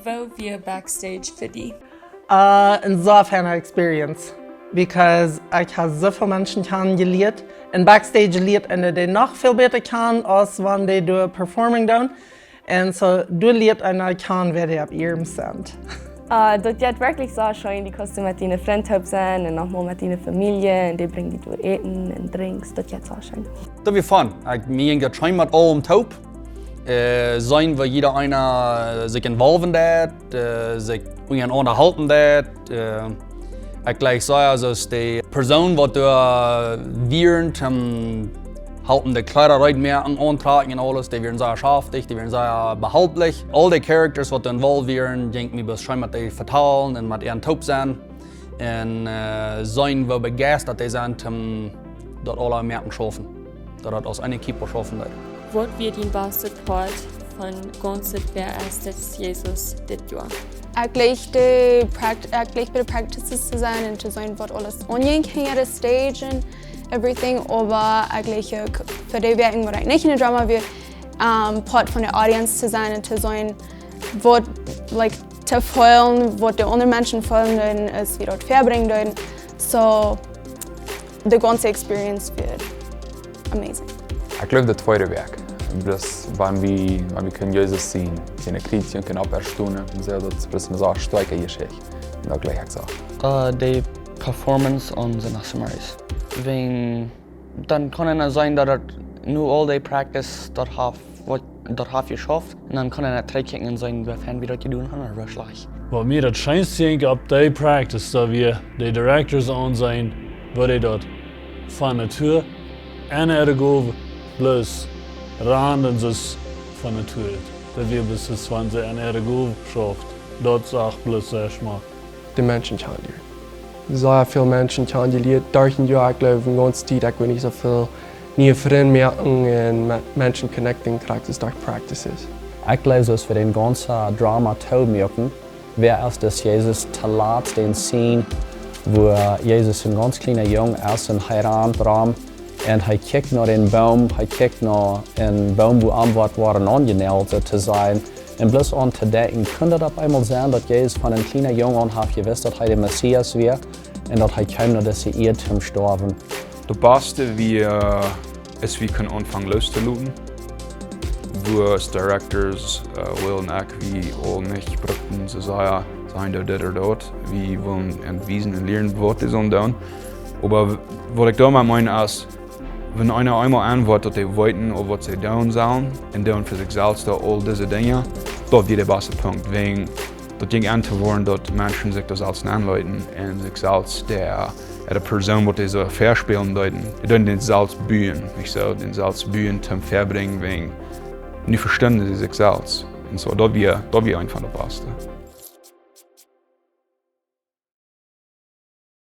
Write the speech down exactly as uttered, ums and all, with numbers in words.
Woo wia Backstage fa die? Uh, een sea feine Experience, because ekj hab soo väl Menschen kjanen jelieet. Un Backstage lieet eena dee noch väl bäta kjanen aus wan dee doa performing doonen. Un soo, doa lieet eena kjanen, wäa dee opp Ieed sent. Uh, daut jeit werkjlich soo scheen, du kaust met diene Frind toop sennen un noch mol met diene Famielje un dee brinjen die doa Äten un Drinks. Daut jeit soo scheen. Daut wia fun. Ekj, mie jinkj daut scheen met aulem toop. Äh, seenen woo jieda eena, äh, sikj involven deed, äh, sikj unjarenaunda halpen deed. Äh, ekj jlikj sea, soo aus dee Persoonen waut doa wieren, toom halpen de Kjleeda reed moaken, auntrakjen un aules, dee wieren sea schaftich, dee wieren sea behalplich. Aul dee Characters waut doa involved wieren, jinkj mie bloos scheen met dee vetalen un met an toop sennen. Un, äh, seenen woo bejeistat dee sent, toom daut aula moaken schaufen. Daut daut aus eene Equipe schaufen deed. Waut wia dien basta Poat von gaunz daut Wäa es dit Jesus dit Joa? Ekj jlikj de Pract-, ekj jlikj bie de practices to sennen un to seenen waut aules aunjinkj hinja de stage un everything, oba ekj jlikj uk fa de Wäakjen waut ekj nich en de drama wia, ähm, Poat von de audience to sennen un to seenen waut, like, to feelen, waut de aundre Menschen feelen deeden, aus wie daut verbrinjen deeden. Soo, de gaunze experience wia amazing. Ekj jleew de tweede Wäakj. Bloos wan wie, wan wie kunnen Jesus seenen, siene Kjriezjunk un Oppstonen, un soo, daut es bloos eene sea stoakje Jeschicht. Un daut jlikj ekj soo. Äh, de Performance aun Sindach Sunrise. Wäajen dan kunn eena seenen daut et nu aul de practice daut haft, waut daut haft jeschauft. Un dan kunn eena trigj kjikjen un seenen woo fein wie daut jedonen haben ooda woo schlajcht. Waut mie daut scheenste jinkj opp de practice, daut wia de directors aunseenen, woo dee daut von Natua un äare Gow bloos randen soo von Natua. Daut wia bloos soo, wan see en äare Gow schauft. Daut sach bloos sea schmock. De Menschen kjanen lieren. Sea väl Menschen kjanen jelieet derch daut Joa, ekj jleew, de gaunze Tiet, ekj weet nich, soo väl niee Frind moaken un met Menschen connecten, krakjt soo aus derch practices. Ekj jleew, soo aus wie daut gaunze Drama toop moaken, wia aus daut Jesus to latst dän Scene, wua Jesus een gaunz kjliena Jung es un hee rant rom un hee kjikjt no dän Boom, hee kjikjt no een Boom, wua am waut woat aunjenäajelt, soo to sajen. Un bloos aun to denkjen, kunn daut opp eemol sennen, daut Jesus von een kjliena Jung aun haft jewist, daut hee de Messias wia un daut hee kjeem no dise Ieed toom stoawen. Daut basta wia, aus wie kunnen aunfangen loos to loten. Wua aus directors, äh, Will un ekj, wie aul nich brukten to sajen, sajen doa dit ooda daut. Wie wullen an wiesen un lieren, waut dee sellen doonen. Oba waut ekj doamet meen es, wan eena eemol aunwoat, daut dee weeten aul, waut see doonen sellen, un doonen fa sikj selfst aul dise Dinja, daut wia de basta Punkt. Wäajen daut jinkj aun to woaren, daut Menschen sikj daut selfst aunleeten un sikj selfst de, de Persoon, waut dee soo väaspälen deeden, dee deeden dän selfst buen, nich soo, dän selfst buen toom väabrinjen, wäajen nu vestonen see sikj selfst. Un soo, daut wia, daut wia eent von de basta.